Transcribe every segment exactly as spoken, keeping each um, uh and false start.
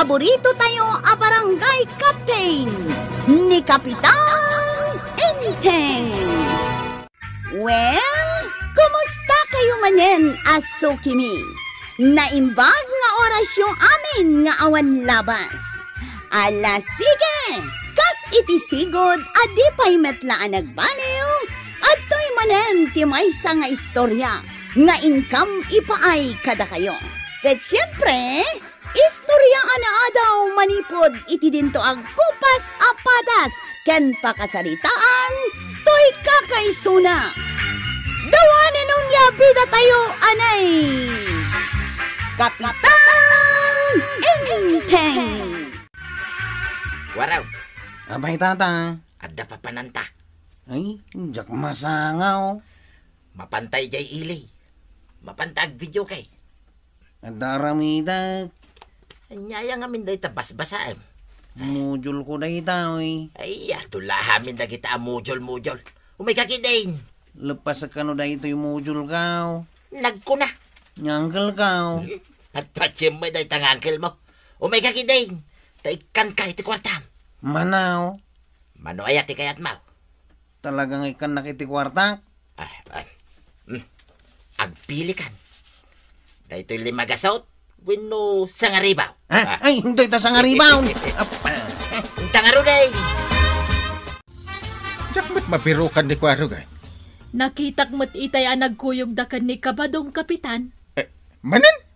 paborito tayo a barangay captain, ni Kapitan Enteng. Well, kumusta kayo manen a sukimi? Naimbag nga orasyo amin nga awan labas. Ala, sige! Kas iti sigud a di pay met la a nagbaliw, adtoy manen ti maysa nga istorya nga inkam ipaay kadakayo. Ket siempre, istorya a naadaw manipud iti dinto agkupas a padas ken pakasaritaan toy kakaisuna. Dawanen onia bidatayo, anay! Kapitan Enteng! Waraw. Apay, tata? Adda papananta. Ay, diak masangaw. Mapanta idiay ili. Mapanta agvideoke. Adda aramidek. Ania ngamin dayta basbasaem? Module ko dayta, oy. Ay, ato la amin dagita a module-module. Umayka ketdin. Leppasek kano daytoy module ko. Nagkuna. Ni uncle ko. Patpatiem met dayta nga uncle mo. Umayka ketdin. Ta ikkanka iti kuartam. Mano? Mano aya ti kayatmo? Talaga nga ikkannak iti kuartak? Ah, ah. Hmm. Agpilikan. Daytoy lima gasut wenno sangaribaw? Ah? Ay, dayta sangaribaw. Ap-, ah. Inta ngarud, eh. Diak met mabirukan ni Kuarog, eh. Nakitak met itay a nagkuyogda ken ni Kabadong, Kapitan. Eh, manen?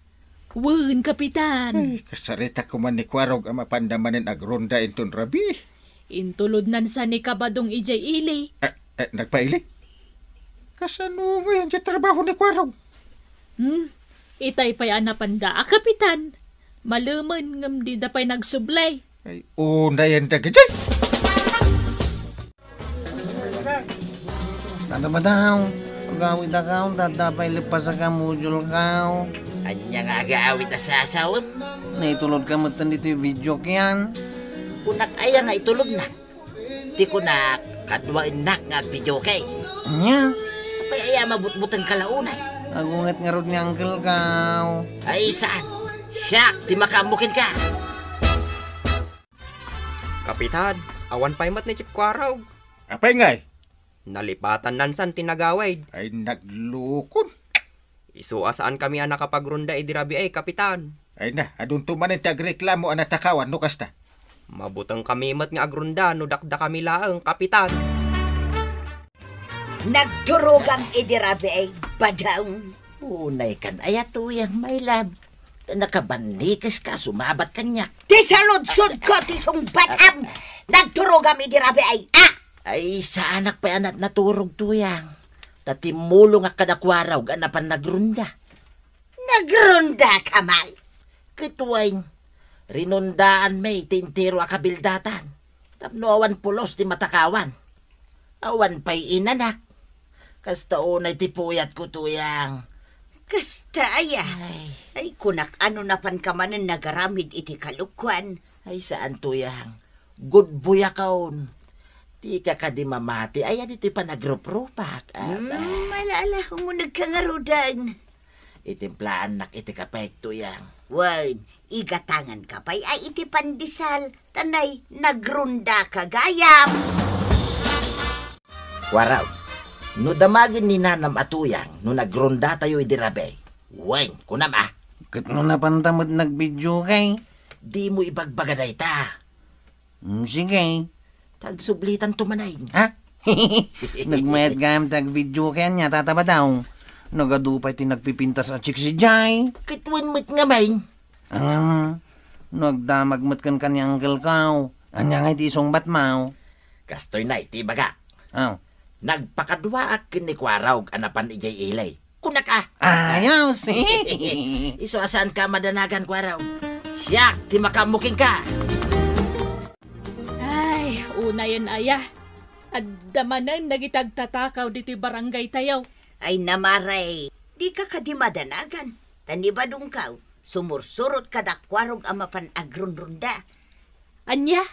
Wen, Kapitan. Ay, kasaritak koma ni Kuarog a mapanda manen agronda inton rabii. Intulod nansan ni Kabadong idiay ili. Ah, eh, nagpaili? Kasano ngayen ti trabaho ni Kuarog? Hmm, itay pay a napanda a, Kapitan. Malemen ngem dida pay nagsublay. Ay, unayen dagiti. Tata Badong, agawidakon, ta adda pay leppasek a module ko. Ania nga agaawid a sasawem? Naitulodka metten ditoy videok yan. Kunak aya nga itulodnak? Ti kunak, kaduaennak nga agvideoke. Ania? Apay aya a mabutbutengka la unay? Agunget ngarud ni uncle ko. Ay, saan? Siak ti makaammo kenka. Kapitan, awan pay met ni Chief Kuarog. Apay ngay? Nalipatan nansan ti nagawid. Ay, naglukon. Isu a saankami a nakapagronda idi rabii, Kapitan. Ay na, adunto manen ti agreklamo a natakawan no kasta. Mabutengkami met nga agronda no dakdakami laeng, Kapitan. Nagturogam idi rabii, Badong. Unaykan aya, Tuyang, my love. Ta nakabannikes ka, sumabat kaniak. Ti saludsodko ti sungbatam. Nagturogam idi rabii. Ah! Ay, saanak pay a nat-, naturog, Tuyang. Ta timmulongak kada Kuarog a napan nagronda. Nagrondaka man? Ket wen, rinondaan mi ti entero a kabildatan. Tapno awan pulos ti matakawan. Awan pay inanak. Kasta unay ti puyatko, Tuyang. Kasta aya? Ay. Ay, kunak, ano napanka manen nagaramid iti kalokuan? Ay, saan, Tuyang. Good boy-akon. Dika kadi mamati aya ditoy panagruprupak. Aba. Hmm, ala, ala, umunegka ngaruden. Itimplaannak iti kape, Tuyang. Wen, igatanganka pay a iti pandesal, ta nay, nagrondaka gayam. Kuarog, no damagen ni nanam a Tuyang no nagrondatayo idi rabii, wen, kunam a. Ket no napanta met nagvideoke? Dimo ibagbaga dayta. Mm, sige. Ta agsublitanto manen. Ha? Nagmayat gayam ti agvideoke ania, Tata Badong. Nagadu pay ti nagpipintas a chicks idiay. Ket wen met ngamin. Ngem, no agdamag met kenka ni uncle ko, ania ngay ti isungbatmo? Kastoy nay ti ibagak. Aw. Nagpakaduaak ken ni Kuarog a napan idiay ili. Kunak a. Ayos. Isu a saanka a madanagan, Kuarog. Siak ti makaammo kenka. Ay, unayen aya. Adda manen dagiti agtatakaw ditoy barangaytayo. Ay, Mare, dika kadi madanagan. Ta ni Badongko, sumursurot kada Kuarog a mapan agronronda. Ania?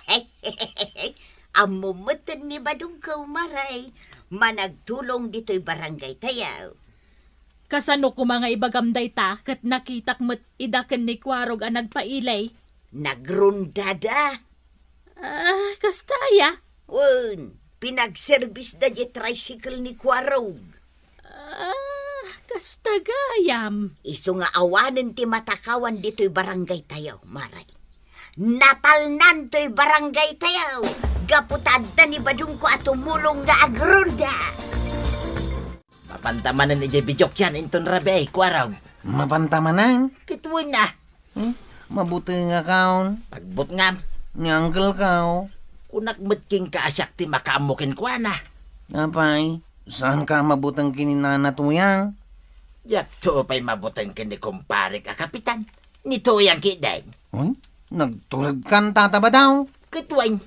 Ammom metten ni Badongko, Mare, managtulong ditoy barangaytayo. Kasano koma nga ibagam dayta ket nakitak met ida ken ni Kuarog a nagpaili? Nagrondada. Ah, kasta aya? Wen, pinagserbisda diay tricycle ni Kuarog. Ah, kasta gayam. Isu nga awanen ti matakawan ditoy barangaytayo, Maray. Natalnan toy barangaytayo, gapu ta adda ni badongko a tumulong nga agronda. Mapanta manen idiay bidiokyan inton rabii, Kuarog. Mapanta manen? Ket wen a. Hmm? Mabutengakon. Pagbutngam. Ni uncle ko. Kunak met kenka a siak ti makaammo kenkuana. Apay, saanka a mabuteng ken ni Nana Tuyang? Diakto pay mabuteng ken ni kumparek a kapitan. Ni Tuyang ketdin. Uy, nagturedkan, Tata Badong. Ket wen,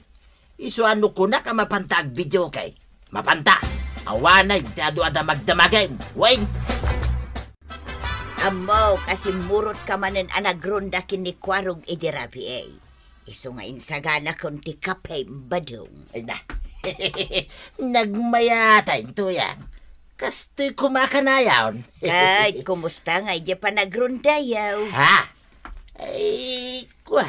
isu a no kunak a mapanta agbidiokay. Mapanta. Awanen ti adu a damagdamagem. Wen. Ammok a simmurotka manen a nagronda ken ni Kuarog idi rabii. Isu nga insaganakon ti kapem, Badong. Ay na. Nagmayat a, Tuyang. Kastoy koma kanayon. Ket, kumusta ngay diay panagrondayo? Ha? Ay, kua?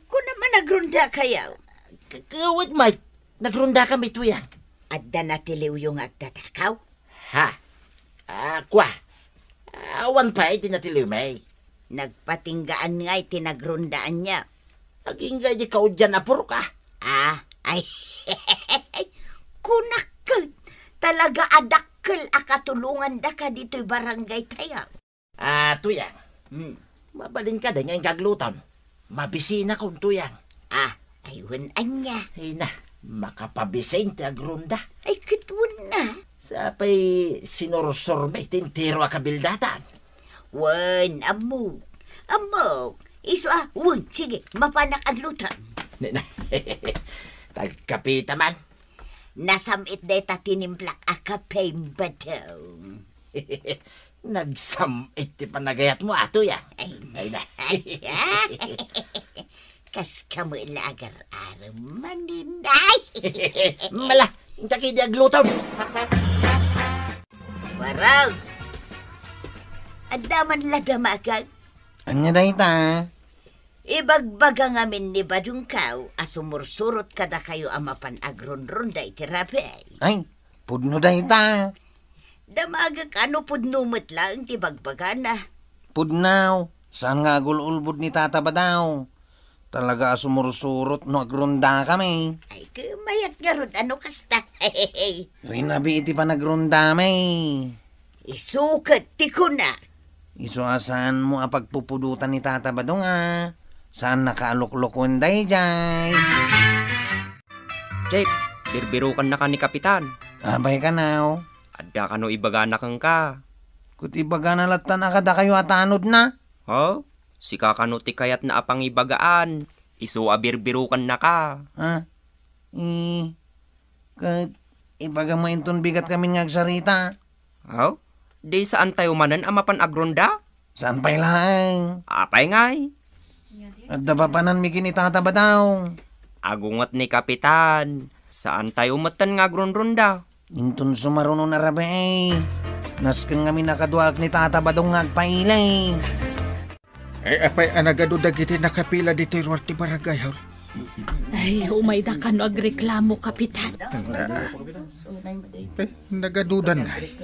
Kunam a nagrondakayo. K-, kawet met, nagrondakami, Tuyang. Adda natiliwyo nga agtatakaw? Ha? Ah, kua? Awan pay ti natiliwmi. Nagpatinggaan ngay ti nagrondaanyo. Agingga di kaudian a purok, ah. Ah, ay. Kunak ket, talaga a dakkel a katulongandaka ditoy barangaytayo. Ah, Tuyang. Hmm. Mabalin kadi nga inka agluton. Mabisinakon, Tuyang. Ah, ay wen ania. Ay na, makapabisin ti agronda. Ay, ket wen a. Sapay sinursurmi ti entero a kabildatan. Wen, ammok. Ammok. Isu a, wen, sige, mapanak agluton. Ni na. Tagkapita man. Nasam-it dayta tinimplak a kapem, Badong. Nagsam-it ti panagayatmo, Tuyang. Ay, ay na. Ay, ah. Kas kamo la agar-arem manen. Ay! Mala, inka ketdi agluton. Warag! Adda man la damagak. Ania dayta? Ibagbaga ngamin ni badongko a sumursurot kadakayo a mapan agronronda iti rabii. Ay, pudno dayta. Damagek a no pudno met laeng ti bagbagana. Pudno, saan nga agul-ulbod ni Tata Badong. Talaga a sumursurot no agrondakami. Ay, ket mayat ngarud a no kasta. Rinabii ti panagrondami. Isu ket ti kuna. Isu a saanmo a pagpupudotan ni Tata Badong a saannaka a luklokoen daydiay. Jake, birbirokannaka ni Kapitan. Apay kano? Adda kano ibagana kenka. Ket ibagana lattan a kadakayo a tanodna? Ha? Sika kano ti kayatna a pangibagaan? Isu a birbirokannaka. Ha? Eh, ket ibagam nga inton bigat kamin nga agsarita. Aw, di saantayo manen a mapan agronda? Saan pay laeng? Apay ngay? Adda papananmi ken ni Tata Badong. Agunget ni Kapitan, saantayo metten nga agronronda. Inton sumaruno a rabii, nasken ngamin a kaduaek ni Tata Badong nga agpaili. Ay, apay a nagadu dagiti nakapila ditoy ruar ti barangay hall? Ay, umayda kano agreklamo, Kapitan. Ay, nagadudan ngay.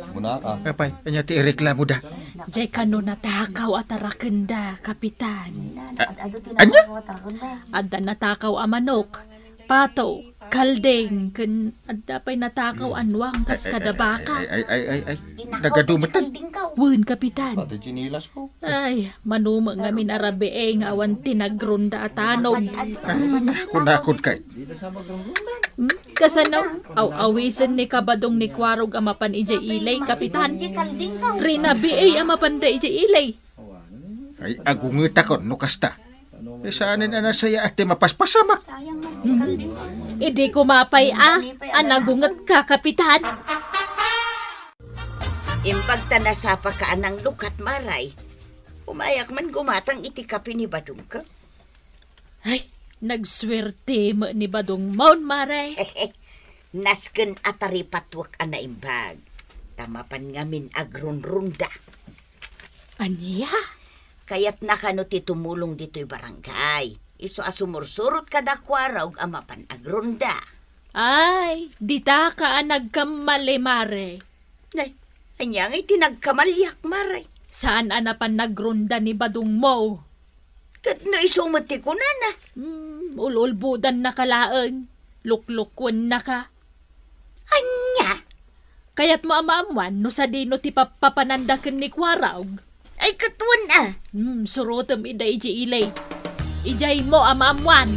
Apay, ania ti ireklamoda? Diay kano natakaw a tarakenda, Kapitan. Ah, ania? Adda natakaw a manok, pato, kalding, ken adda pay natakaw a nuang kas kada baka. Ay, ay, ay, ay, ay. Nagadu metten. Wen, Kapitan. Pati tsinelas ko. Ay, mano met ngamin a rabii nga awan ti nagronda a tanod. Ay, naku, naku, kay. Hmm? Kasano? Aw-awisen ni Kabadong ni Kuarog a mapan idiay ili, Kapitan. Rinabii a mapanda idiay ili. Ay, agungetakon no kasta. Eh, saanen a nasayaat ti mapaspasamak. Idi koma pay a, a nagungetka, Kapitan. Imbag ta nasapaka a nanglukat, Maray, umayak man gumatang iti kape ni Badongko. Ay, nagsuerte met ni Badongmon, Maray. Nasken a taripatwek a naimbag. Ta mapan ngamin agronronda. Ania? Kayatna kano ti tumulong ditoy barangay. Isu a sumursurot kada Kuarog a mapan agrunda. Ay, ditaka a nagkamali, Mare. Nay, ania ngay ti nagkamaliak, Mare? Saan a napan nagrunda ni Badongmo? Ket no isu met ti kunana? Hmm, ul-ulbodannaka laeng. Luklukuennaka. Ania? Kayatmo a maammuan no sadino ti pappapananda ken ni Kuarog? Ay, ket wen a. Hmm, surotem ida idiay ili. Idiaymo a maammuan.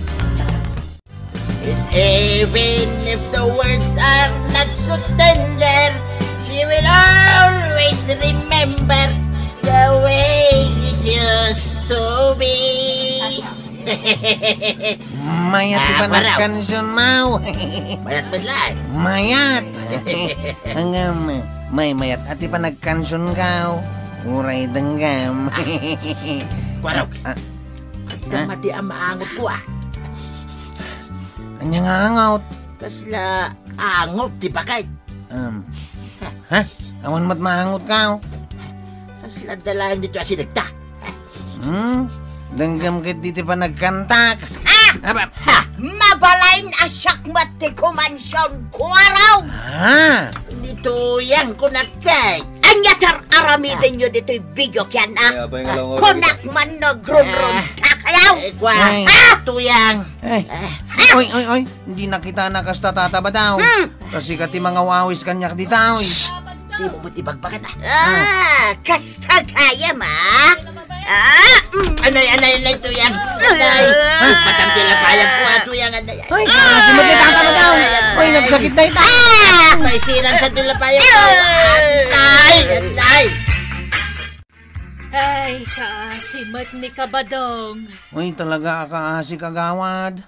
And even if the words are not so tender, she will always remember the way it used to be. Mayat ti Ah, Kuarog. Panagkansion, maw. Mayat met laeng. Mayat. Ngem, maymayat a ti panagkansion, kaw. Uray denggem. Kuarog. Ah. Adda Ah? madi a maangot ko, ah. Ania nga angot? Kasla angot ti bakay. Um. Ha? Awan met maangot, kaw. Kasla adda laeng ditoy a sinegta. Hmm? Denggem ket ditoy panagkantak. Ah! Aba. Ha! Mabalin a siak met ti kumansion, Kuarog! Ah! Ni Tuyang kunak kay. Ania ti ar-aramidenyo ditoy video ken, ah? Ay, abay nga lang, Kunak man nagrunrunta kayo! Ay, Kuarog. Ay. Ah! Tuyang. Ay. Ah! Oy, oy, oy. Dina kita nakasta, Tata Badong. Hmm. Kasika ti mangawawis kaniak ditoy. Shh! Dimo met ibagbaga, ah. Ah, kasta gayam, ah? Ah, mm. Anay, anay, anay, Tuyang. Anay. Ah. Matangkil ang payag ko, ah, Tuyang, anay. Ay, ah, si Mati Tata Badong. Ay, ay, ay. Ay, nagsakit na ita. Ah! May siran sa dula payag ko. Ay, ay. Ay, kaasi met ni Kabadong. Ay, talaga a kaasi, kagawad.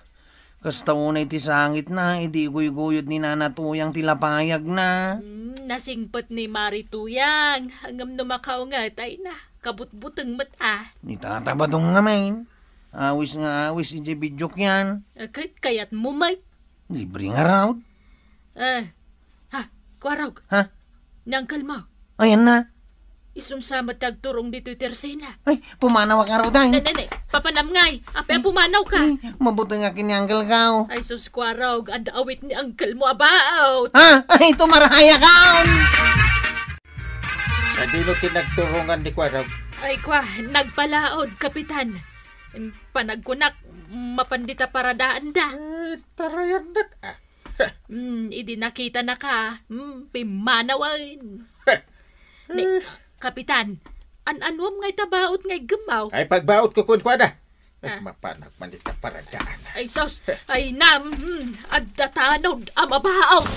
Kasta unay ti sangitna, idi iguyguyod ni Nana Tuyang ti lapayagna. Hmm, nasingpet ni Mari Tuyang. Ngem no makaunget, ay na, kabutbuteng met a. Ni Tata Badong ngamin. Awis nga awis iti bidiok yan. Eh, ket kayatmo met. Libre nga raw. Eh, ha, Kuarog. Ha? Ni uncle mo. Ayan na. Isunsa met ti agturong ditoy tersena. Ay, pumanawak nga raw, day. Ne, ne, ne, papanam ngay. Apay a pumanaw ka? Ay, mabuteng akin ni uncle ka, oh. Ay, sus, Kuarog, adda awit ni uncle mo a baot. Ha? Ay, tumarayak ka, oh. Sadino ti nagturongan ni Kuarog? Ay, kwa, nagpalaod, Kapitan. Panagkunak, mapan dita paradaanda. Eh, tarayannak, ah. Hmm, idi nakitanaka, hmm, pimmanawen. Ne, Kapitan, an-anuam ngay ta baot nga iggemmaw? Ay, pagbaot ko kenkuana. Ah. Mapanak man ita paradaanna. Ay, sus! Ay, nam, hmm, adda tanod a mabaot!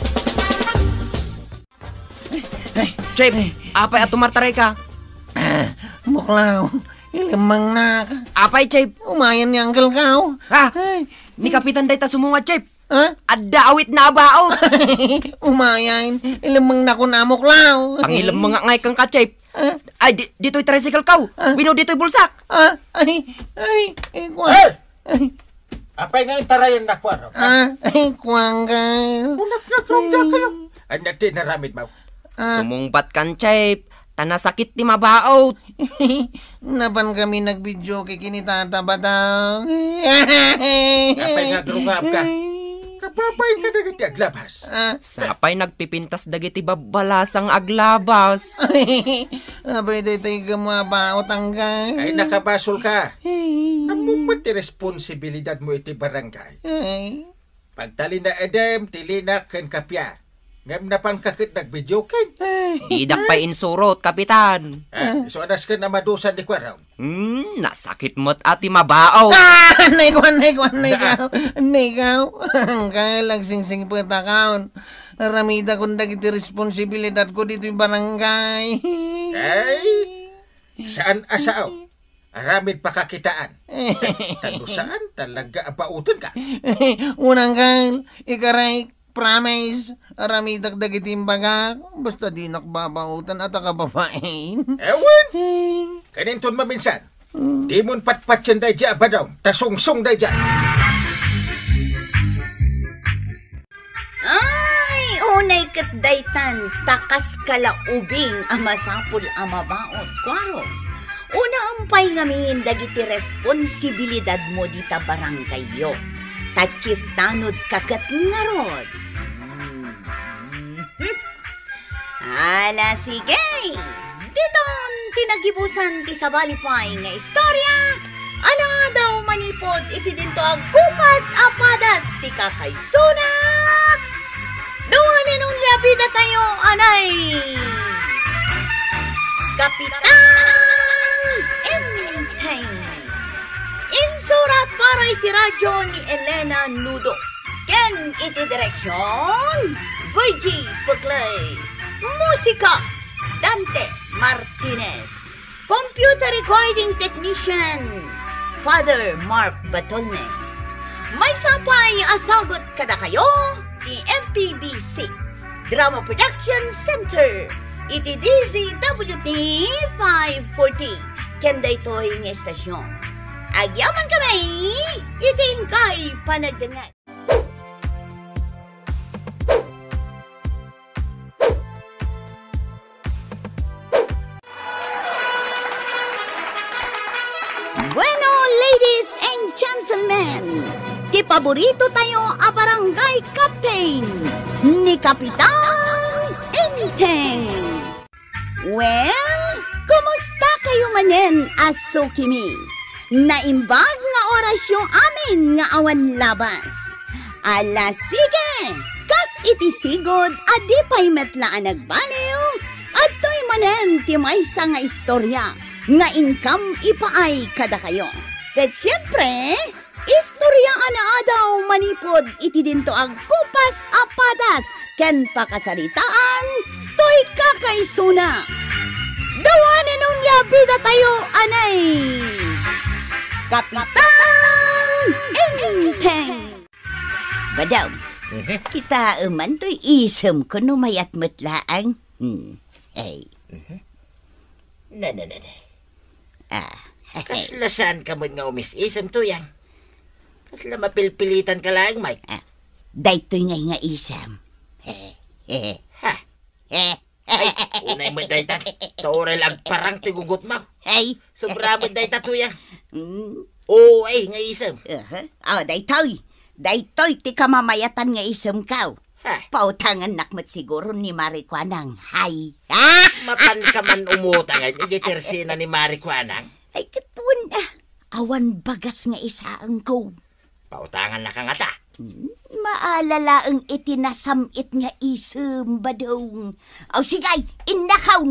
Ay, Chip, ay. Apay a tumartaray ka? Ah, Muklaw, ilemmengnak. Apay, Chip? Umayan ni Uncle Kaw. Ha? Ay. Ni Kapitan dayta sumungad, Chip. Ha? Adda awitna a baot. Umayan, ilemmengnak kun a, Muklaw. Pangilemmengak ngay kenka, Chip. Ha? Ay, di, ditoy tricycle kaw. Ha? Wenno ditoy bulsak. Ha? Ay, ay, ay, kwa. Hey! Ay. Apay nga intarayan na, Kuarog, ha? Ah, ay, kuwanggal. Kunak nga, kunak kayo. Ania ti naramid mo? Ah. Sumungbat kan, Chip, ta nasakit ti mabaot. Napan kami nagbidiok ken ni Tata Badong. Apay nga agrungam ka? Kababain ka dagiti aglabas. Ah. Sapay nagpipintas dagiti babbalasang aglabas. Apay daytoy iggemmo a baot, Uncle. Ay, nakabasol ka. Ammom met ti responsibilidadmo iti barangay. Ay. Pagtalinaedem ti linak ken kappia. Ngem napanka ket nagbidiok ken. Ay. Didak pay insurot, Kapitan. Ah, isu a nasken a madusa ni Kuarog. Hmm, nasakit met a ti mabaot. Ah, nay kuan, nay kuan, nay Naa. Kaw. Nay Kaw. Uncle, agsingsingpet a kaon. Aramidakon dagiti responsibilidadko ditoy barangay. Ay, saan a sao. Aramid pakakitaan. Tano saan, talaga a baoten ka. Unang Uncle, ikarik, promise, aramidak dagiti imbagak, basta dinak babaotan a ta kababain. Ewan! Kaninton maminsan, Hmm. Dimon patpatien daydiay a Badong, ta sungsong daydiay. Ay, unay ket daytan, ta kas kalaubing a masapul a mabaot, Kuarog. Unaem pay ngamin dagiti responsibilidadmo dita barangayyo, ta chiftanodka ket ngarud. Hmm. Ala, sige! Diton ti nagibusan ti sabali pay nga istorya a naadaw manipud iti dinto agkupas a padas ti kakaisuna. Duanen unya bidatayo, anay! Kapitan Enteng. Insurat para iti radyo ni Elena Nudo. Ken iti direksyon, Virgie Puclay. Musika, Dante Martinez. Computer recording technician, Father Mark Batolme. Maysa pay a sagut kadakayo ti M P B C Drama Production Center iti D Z W T five forty ken daytoy nga estasyon. Agyamankami iti inkay panagdengngeg. Bueno, ladies and gentlemen, ti paborito tayo a barangay captain, ni Kapitan Enteng. Well, kumusta kayo manen a sukimi? Naimbag nga orasyo amin nga awan labas. Ala, sige! Kas iti sigud a di pay met la a nagbaliw, adtoy manen ti maysa nga istorya nga inkam ipaay kadakayo. Ket siempre, istorya a naadaw manipud iti dinto agkupas a padas ken pakasaritaan toy kakaisuna. Dawanen unya bidatayo, anay! Kapitan Enteng! Badaw, Mhm. Kitaem man toy isemko no mayat met laeng. Hmm. Ay. Mhm. Ne, ne, ne, ne. Ah. Kasla saanka met nga umis-isem, Tuyang? Kasla mapilpilitanka laeng, Mike? Ah, daytoy ngay nga isem. Eh, eh. Ha? Eh. Ay, unay met dayta. Ta uray la agparang ti gugutmo. Ay. Sobra met dayta, Tuyang. Mm. Oo, ay, nga isem. Aha. Ah, daytoy. Daytoy ti kamamayatan nga isemko. Ha? Pautangannak met siguro ni Mari Kuanang. Hay. Ah! Mapanka man umutang idiay tersena ni Mari Kuanang? Ay, ket wen, ah, awan bagas nga isaengko. Pautangannaka ngata. Hmm, maala laeng iti nasam-it nga isem, Badong. Aw, sige, innakaw!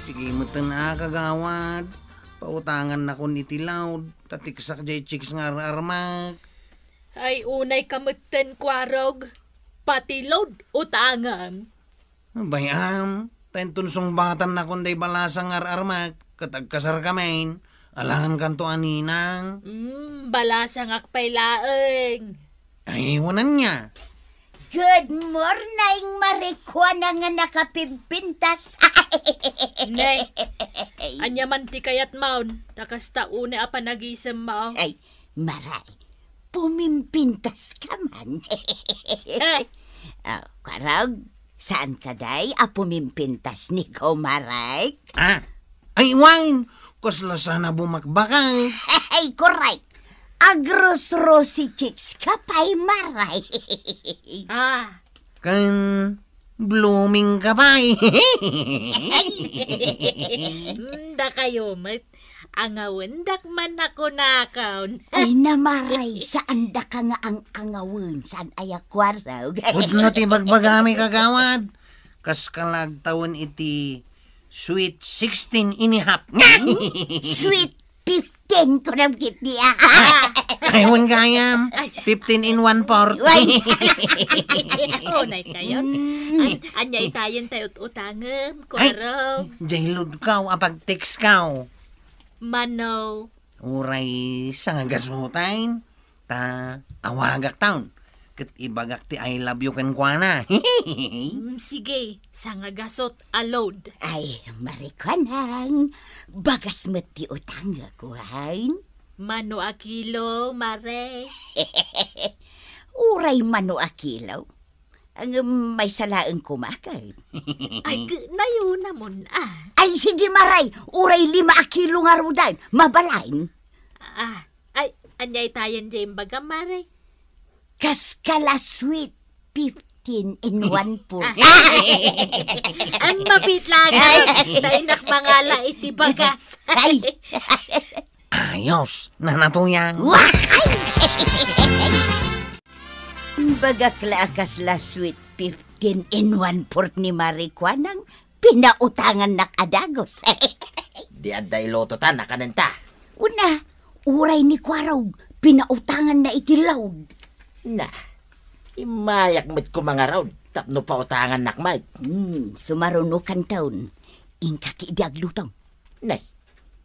Sige metten a, kagawad. Pautangannakon iti load, ta tiksak jay chicks nga ar-armak. Ay, unayka metten, Kuarog. Pati load, utangam. Bay-am, ta inton sungbatannakon day balasang nga ar-armak, ket agkasarkamin, alangankanto a ninang. Mm, balasangak pay laeng. Ay, wen ania. Good morning, Mari Kuanang nga nakapimpintas. Ne, ania man ti kayatmon? Ta kasta unay a panagisemmo. Ay, Maray, pumimpintaska man. Eh. Oh, Kuarog, saan ka day a pumimpintas ni Kumarek? Ah, ay, wen, kasla saan a bumakbakay. Ay, correct. Agrusrusi chicks ka pay, Maray. Ah. Ken blooming ka pay. Mm, dakayo met. Angawendak man a kunakon. Ay, Maray, saandaka nga ang-angawen, saan aya, Kuarog? Pudno ti bagbagami, kagawad. Kas ka la agtawen iti sweet sixteen and a half. Hmm? Sweet fifteen, kunam ketdi, ah. Ay, wen gayam. Ay. Fifteen and one fourth. Way. Unay kayo. Mm. Ay, ania itayen tayo ut-utangem, Kuarog? Jay loadkaw a pag-textkaw. Mano? Uray sangagasutaen, ta awagaktaon, ket ibagak ti I love you kenkuana. Mm, sige, sangagasut a load. Ay, Mari Kuanang, bagas met ti utangek, wen. Mano a kilo, Mare? Uray mano a kilo. Ngem maysa laeng koma ket. Ay, k-, nayunamon, ah. Ay, sige, Maray, uray lima a kilo ngaruden, mabalin. Ah, ay, ania itayen diay imbagam, Maray? Kas kala sweet fifteen in one fourth. Ay, mapit lang, ah. Ta innak mangala iti bagas. Ay. Ayos, Nana Tuyang. Wa-, ay! Bagak la a kasla sweet fifteen in one fourth ni Maray Kuanang, pinautangannak a dagus. Di adda iluto ta, nakanenta. Una, uray ni Kuarog, pinautanganna iti load. Na, immayak met koma ngarud, tapno pautangannak met. Hmm, sumarunokanton. Inka ketdi agluto. Nay,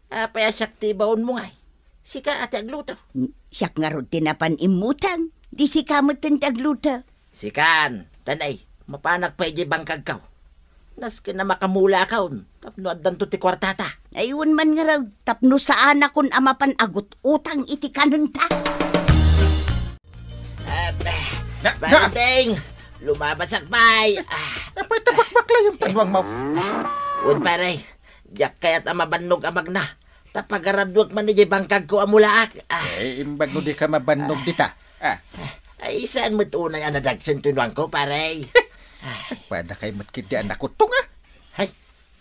apay a siak ti ibaonmo ngay? Sika a ti agluto. Hmm, siak ngarud ti napan immutang. Di sika met ti agluto. Sikan, ta nay, mapanak pay idiay bangkagko. Nasken a makamulaakon, tapno addanto ti kuartata. Ay, wen man ngarud, tapno saanakon a mapan agut-utang iti kanenta. Ah, Na, na! Barendeng, lumabasak pay. Ah. Apay ta bakbaklayen ti nuangmo? Wen, pare, diak kayat a mabannog a magna. Ta pagaraduek man idiay bangkagko a mulaak. Ah. Eh, imbag no dika mabannog dita. Ah. Ay, saan met unay a nadagsen ti nuangko, pare? Ay. Pada kay met ketdi a nakutong, ah. Ay,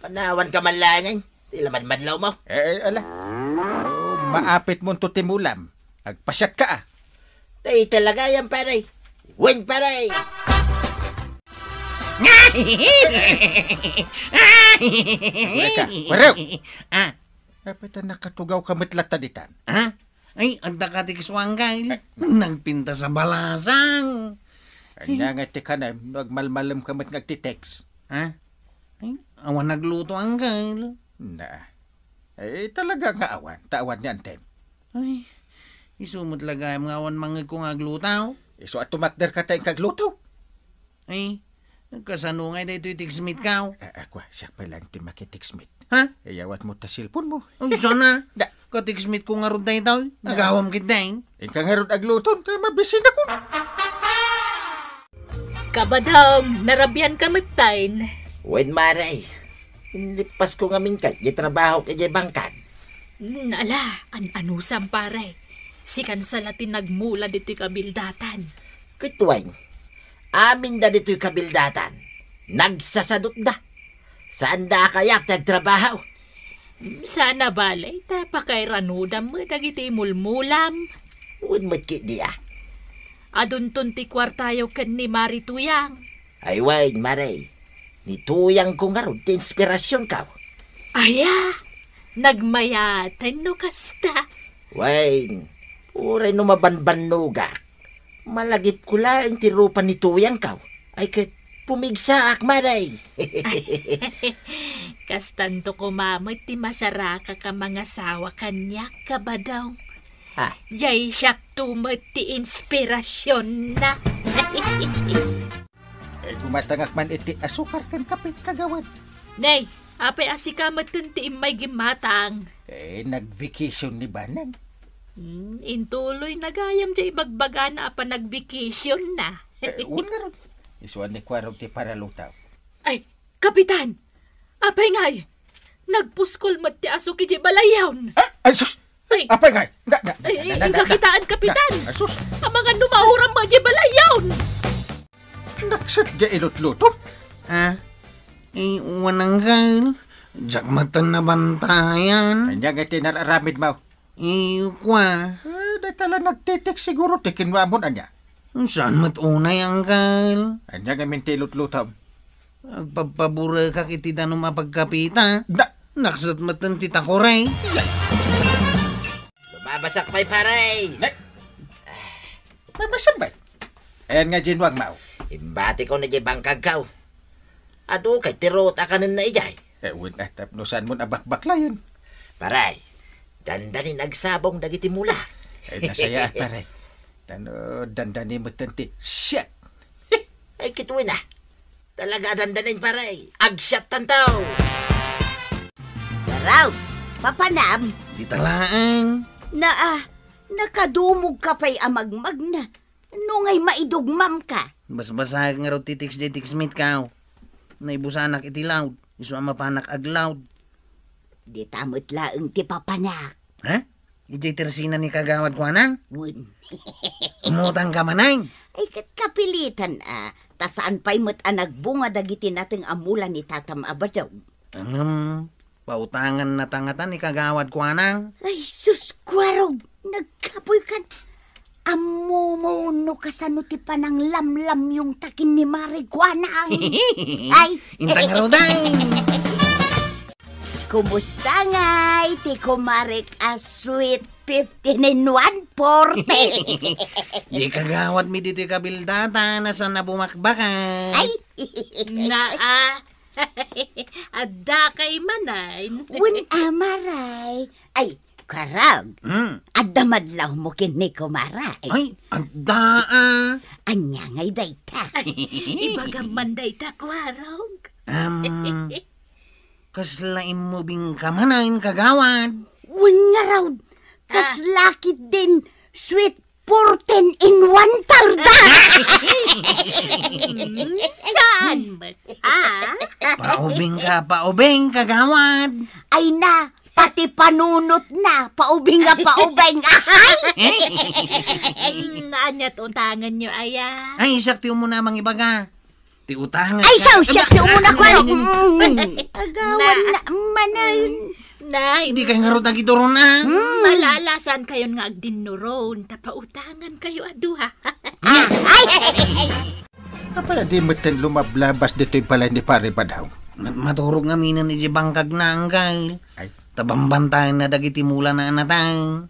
panawanka man laeng, ay. Ti la madmadlawmo. Eh, eh, ala. Oh, maapitmonto ti mulam. Agpasiatka, ah. Tay talaga yan, pare. Wen, pare. Wen ka, Warok. Ah. Apay ta nakatugawka met latta ditan. Ha? Ay, adda ka ti kiso, Angkel. Eh. Nagpintas a balasang. Ania nga ti kanem no agmalmalemka met nga agti-text? Ha? Ay, awan nagluto, Angkel. Na. Eh, talaga nga awan, ta awan ni Antem. Ay, isu met la gayam nga awan mangngegko nga agluto. Isu a tumakderka ta inka agluto. Ay, kasano ngay daytoy textmate ko? Ah, ah, kua, siak pay laeng ti makitextmate. Ha? Iyawatmo ta cellphone mo. Ay, sana. Da. Katextmate ko ngarud daytoy. Da. Agawam ketdi. Inka ngarud agluto, ta mabisinakon. Kabadong, narabianka metten. Wen, Mare. Inlippasko ngamin kadi ti trabahok idiay bangkag. Hmm, ala, an-anusam, pare. Sikan sa la ti nagmula ditoy kabildatan. Ket wen, aminda ditoy kabildatan, nagsasadutda. Saanda a kayat ti agtrabaho. Saan a bale, ta pakairanudam met dagiti mulmulam. Wen met ketdi a. Adunton ti kuartayo ken ni Mari Tuyang. Ay wen, Mare. Ni Tuyangko ngarud ti inspirasionko. Aya, nagmayaten no kasta. Wen, uray no mabanbannogak, malagipko laeng ti rupa ni Tuyangko. Ay ket, pumigsaak, Mare. Kastanto koma met ti masarakak a mangasawa kaniak, Kabadong. Ha? Diay siakto met ti inspirasionna. Eh, gumatangak man iti asukar ken kape, kagawad. Nay, apay a sika metten ti immay gimmatang? Eh, nag-vacation ni Banang. Hmm, intuloy na gayam diay ibagbagana a panag-vacation na. Eh, wen ngarud. Isuan ni Kuarog ti paralutaw. Ay, Kapitan! Apay ngay? Nagpuskol met ti asuk idiay balayyon. Ah, ay, sus! Ay. Apay ngay? Na, na, na, Ay, na, na, na, inka na, kitaan, na, Kapitan! Ay, sus! Amangan no mauram met idiay balayyon! Naksat diay ilutlutom? Ah, eh, wen, Angkel. Diak metten nabantayan. Ania nga ti nararamidmo? Eh, kua. Eh, dayta la nagtitext siguro ti kinuamon, ania? Saan met unay, Angkel? Ania ngamin ti ilutlutom? Agpabpaburekak iti danum a pagkapita. Na- Naksat metten ti takore. Lumabasak pay, pare. Ne? May masambay. Ayan nga, Jinwang Mao. Imbatiko na di bangkagkaw. Adu kay ti ruot a kanenna idiay. Eh, wen, ah, tapno saan mon a bakbaklayen? Pare, dandanin agsabong dagiti mula. Eh, nasayaat, pare. Tano, dandani metten ti siat. Ay, kituen, ah. Talaga a dandanin, pare. Agsiattanto. Daraw, papanam? Dita laeng. Naa, nakadumogka pay a magmagna. No ngay maidugmamka. Basbasaek ngarud ti text diay textmate ko. Naibusanak iti loud. Isu a mapanak ag-loud. Dita met laeng ti papanak. Ha? Idiay tersena ni Kagawad Kuanang? Wen. Umutangka manen? Ay, ket kapilitan a, ta saan pay met a nagbunga dagiti nateng a mula ni Tatam a Badong. Ngem, pautangannata ngata ni Kagawad Kuanang? Ay, sus, Kuarog, nagkapoykan. Ammomo no kasano ti pananglamlamyongta ken ni Mare Kuanang. Ay. Inta ngarud, ay. Kumusta ngay ti kumarek a sweet fifteen in one forty? Di kagawad mi ditoy kabildatan a saan a bumakbakan. Ay! Naa, adda kay manen. Wen a, Mare. Ay, Kuarog. Hmm. Adda madlawmo ken ni Kumare. Ay, adda, ah. Ania ngay dayta? Ibagam man dayta, Kuarog. Am, kasla immubingka manen, kagawad? Wen ngarud, kasla ketdin sweet fourteen in one tarda. Saan met? Ah? Paubingka, paubing, kagawad. Ay na, pati panunotna, paubing a paubing. Ay! Mm, ania ti utanganyo, aya? Ay, siak ti umuna a mangibaga. Ti utang. Ay, ka- siak ti umuna, Kuarog. Mm. Agawan na, manen. Nay. Di kay ngarud agituron, ah. Mm. Malala, saankayon nga agdinnuron, ta pautangankayo a dua. Ah, ay! Apay a di metten lumablabas ditoy balay ni Pare Badong? Mat-, maturog ngamin idiay bangkagna, anggal. Ay. Ta bambantayanna dagiti mulana a nateng.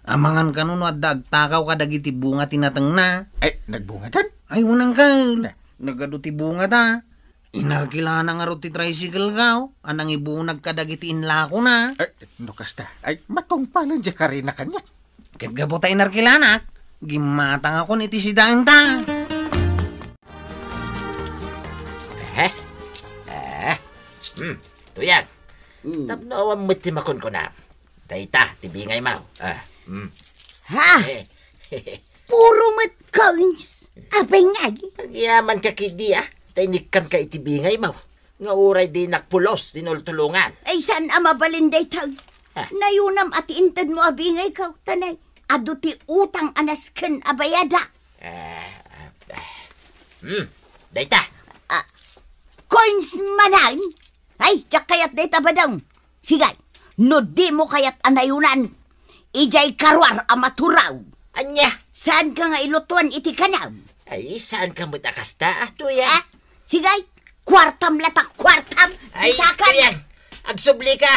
Amangan kano no adda agtakaw kadagiti bunga ti natengna. Ay, nagbungadan? Ay, wen, anggal. Na. Nagadu ti bungada. Inarkilana ngarud ti tricycle ko, a nangibunag kadagiti inlakona. Ay, no kasta, ay, matungpalen diay karina kaniak. Ket gapu ta inarkilanak, gimmatangakon iti sidaenta. Eh? Eh? Hmm, Tuyang. Hmm. Tapno awan met ti makunkuna. Dayta ti bingaymo. Ah, hmm. Ha? Eh. Puro met coins. Apay ngay? Agyamanka ketdi, ah. Ta inikkanka iti bingaymo. Nga uray dinak pulos tinultulongan. Ay, saan a mabalin dayta? Ah. Nayunam a ti intedmo a bingayko, ta nay, adu ti utang a nasken a bayadak. Ah, ah, ah. Hmm, dayta. Ah, coins manen? Ay, diak kayat dayta, Badong. Sige, no dimo kayat a nayunan, idiay karuar a maturaw. Ania? Saanka nga ilutuan iti kanam? Ay, saanka met a kasta, ah, Tuyang? Ah, sige, kuartam latta, kuartam. Ay, Tuyang, agsublika.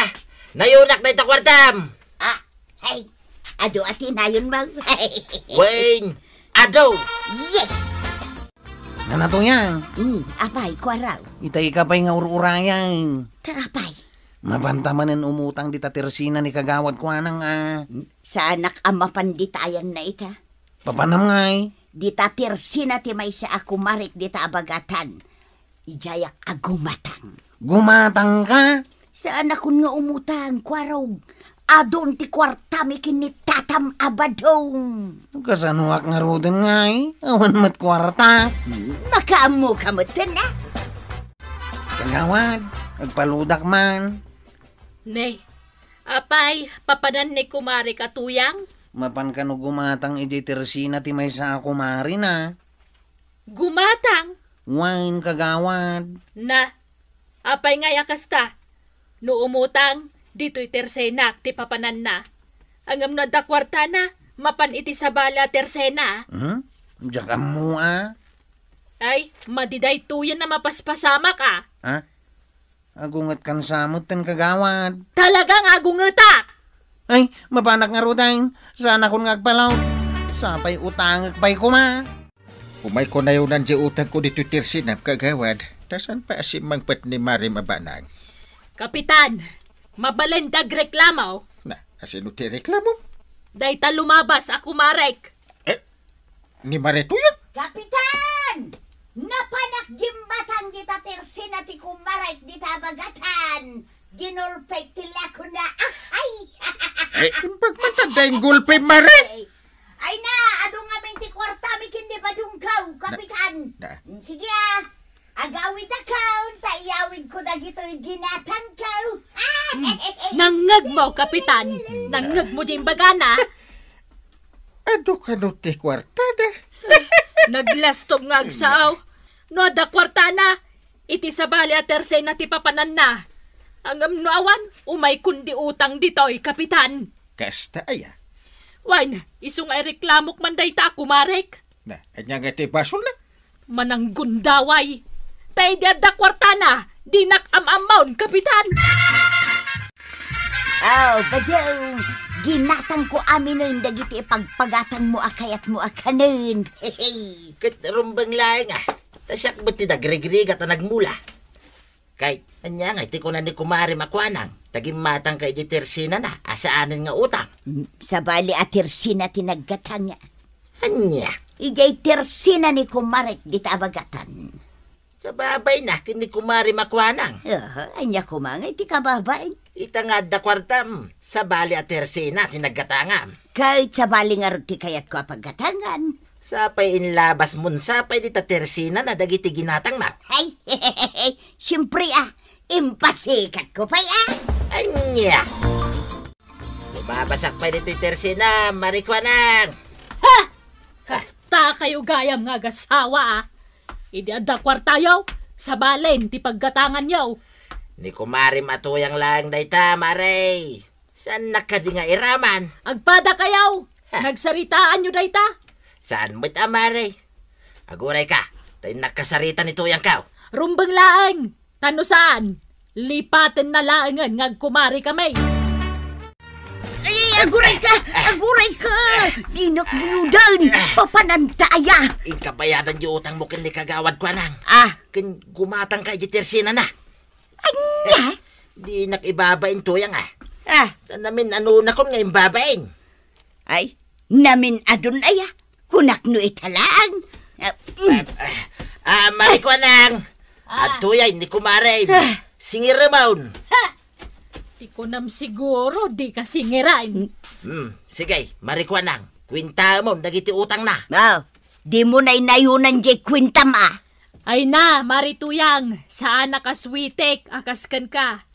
Nayunak dayta kuartam. Ah, ay, adu a ti nayunmo. Wen, adu. Yes. Nana, Tuyang. Hmm, apay, Kuarog? Itay ka pay nga ur-urayan. Ta apay? Mapanta manen umutang dita tersena ni Kagawad Kuanang, ah. Saanak a mapan dita ayanna ita. Papanam ngay? Dita tersena ti maysa a kumarek dita a bagatan. Idiayak a gumatang. Gumatangka? Saanakon nga umutang, Kuarog. Adun ti kuartam ken ni Tatam a Badong. Kasanoak ngaruden ngay? Awan met kuarta. Makaammoka metten, a? Kagawad, agpaludak man. Ne, apay, papanan ni kumarek a Tuyang? Mapan kano gumatang idiay tersena ti maysa a kumarena? Gumatang? Wen, kagawad. Na, apay ngay a kasta? No umutang, ditoy tersenak ti papananna. Ngem no adda kuartana, mapan iti sabali a tersena. Hmm? Diak ammo, a. Ay, madi daytoyen a mapaspasamak, a. Ha? Agungetkan sa metten, kagawad. Talaga nga agungetak! Ay, mapanak ngaruden. Saanakon nga agpalaw. Sapay utangek pay koma. Umayko nayunan diay utangko ditoy tersenam, kagawad. Ta saan pay a simmangpet ni Marem a banag? Kapitan, mabalin ti agreklamo? Na, asino ti reklamo? Dayta lumabas a kumarek. Eh, ni Mare Tuyang? Kapitan! Napanak gimmatang dita tersena ti kumarek dita a bagatan. Ginulpek ti lakona. Ahay! Eh, imbag man ta dayta gulpi, Mare? Ay na, adu ngamin ti kuartam ken ni Badongko. Kapitan. Na. Sige, ah. Agawidakon, ta iyawidko dagitoy ginatangko. Hmm. Nangngegmo, Kapitan. Hmm. Nangngegmo diay imbagana. Adu kano ti kuartada? Naglastom nga agsao. No adda kuartana, iti sabali a tersena ti papananna. Ngem no awan, umaykon di utang ditoy, Kapitan. Kasta aya? Wen, isu nga ireklamok man dayta, kumarek. Na, ania nga ti basolna? Mananggundaway. Ta idi adda kuartana, dinak am-ammaon, Kapitan. Oh, badiw, ginatangko aminen dagiti ipagpagatangmo a kayatmo a kanen. Ket rumbeng laeng, ah. Ta siak met ti nagrigrigat a nagmula. Kay, ania ngay ti kuna ni kumarem a kuanang, ta gimmatangka idiay tersenana, a saanen nga utang? Mm, sabali a tersena ti naggatang. Ania? Idiay tersena ni kumarek dita a bagatan. Kababaina ken ni kumarem a kuanang. Aha, ania koma ngay ti kababain? Ita nga adda kuartam, sabali a tersena ti naggatangam. Ket sabali ngarud ti kayatko a paggatangan. Sapay inlabasmon, sapay dita tersenana dagiti ginatangna. Ay, siempre, ah, impasikatko pay, ah. Ania? Bumabasak pay ditoy tersena, Mari Kuanang. Ha! Kasta kayo gayam nga agasawa, ah. Idi adda kuartayo, sabalen ti paggatanganyo. Ni kumarem a Tuyang laeng dayta, Mari. Saannak kadi nga iraman? Agpada kayo! Ha? Nagsaritaanyo dayta? Saan met a, Mari? Agurayka, ta innak kasarita ni Tuyangko. Rumbeng laeng, ta no saan, lipatenna laengen nga agkumari kami. Ay, agurayka! Agurayka! Dinak buyudan! Papananta aya! Inka bayadan di utangmo ken ni Kagawad Kuanang. Ah. Ken gumatangka iti tersenana. Ania? Dinak ibabain, Tuyang, ah. Ah. Ta namin-anonakon nga imbabain. Ay, namin-adon aya. Kunak no ita laeng. Ah, mm. Ah, ah, Mari Kuanang. Ah. Adtoy ni kumarem. Ah. Singiramon. Ha! Ti kunam siguro, dika singiran. Hmm, sige, Mari Kuanang. Kuentamon dagiti utangna. Ah, dimo naynayunan diay kuentam, ah. Ay na, Mari Tuyang, saanak a suitek a kas kenka.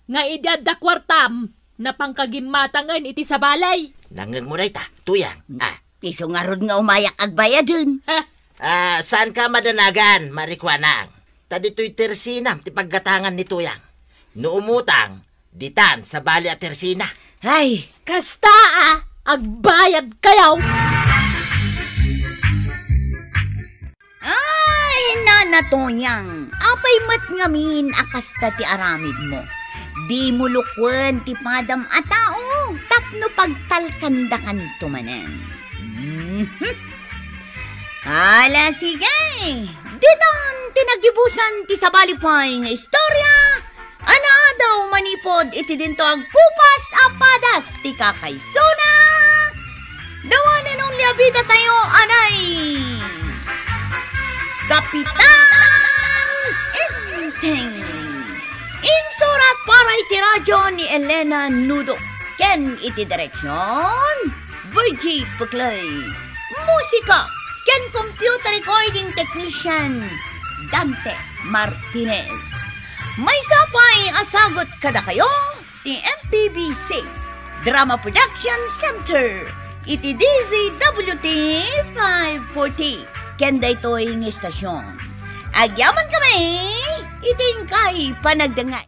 Nga idi adda kuartam, napangka gimmatangen iti sabali. Nangngegmo dayta, Tuyang. Ah. Isu ngarud nga umayak agbayaden. Ha? Ah, saanka madanagan, Mari Kuanang. Ta ditoy tersenam ti paggatangan ni Tuyang. No umutang, ditan, sabali a tersena. Ay, kasta, ah, agbayad kayo. Ay, Nana Tuyang, apay met ngamin a kasta ti aramidmo? Dimo lukuen ti padam a tao tapno pagtalkandakanto manen. Mhm. Ala, sige. Ditan ti nagibusan ti sabali pay nga istorya a naadaw manipud iti dinto agkupas a padas ti kakaysona. The one and only a bida tayo, anay Kapitan Enteng. Insurat para iti radyo ni Elena Nudo. Ken iti direksyon, Virgie Puclay. Musika ken computer recording technician, Dante Martinez. Maysa pay a sagut kadakayo ti M P B C Drama Production Center iti D Z W T five forty. Ken daytoy nga istasyon, agyaman kami iti inkay panagdengngeg.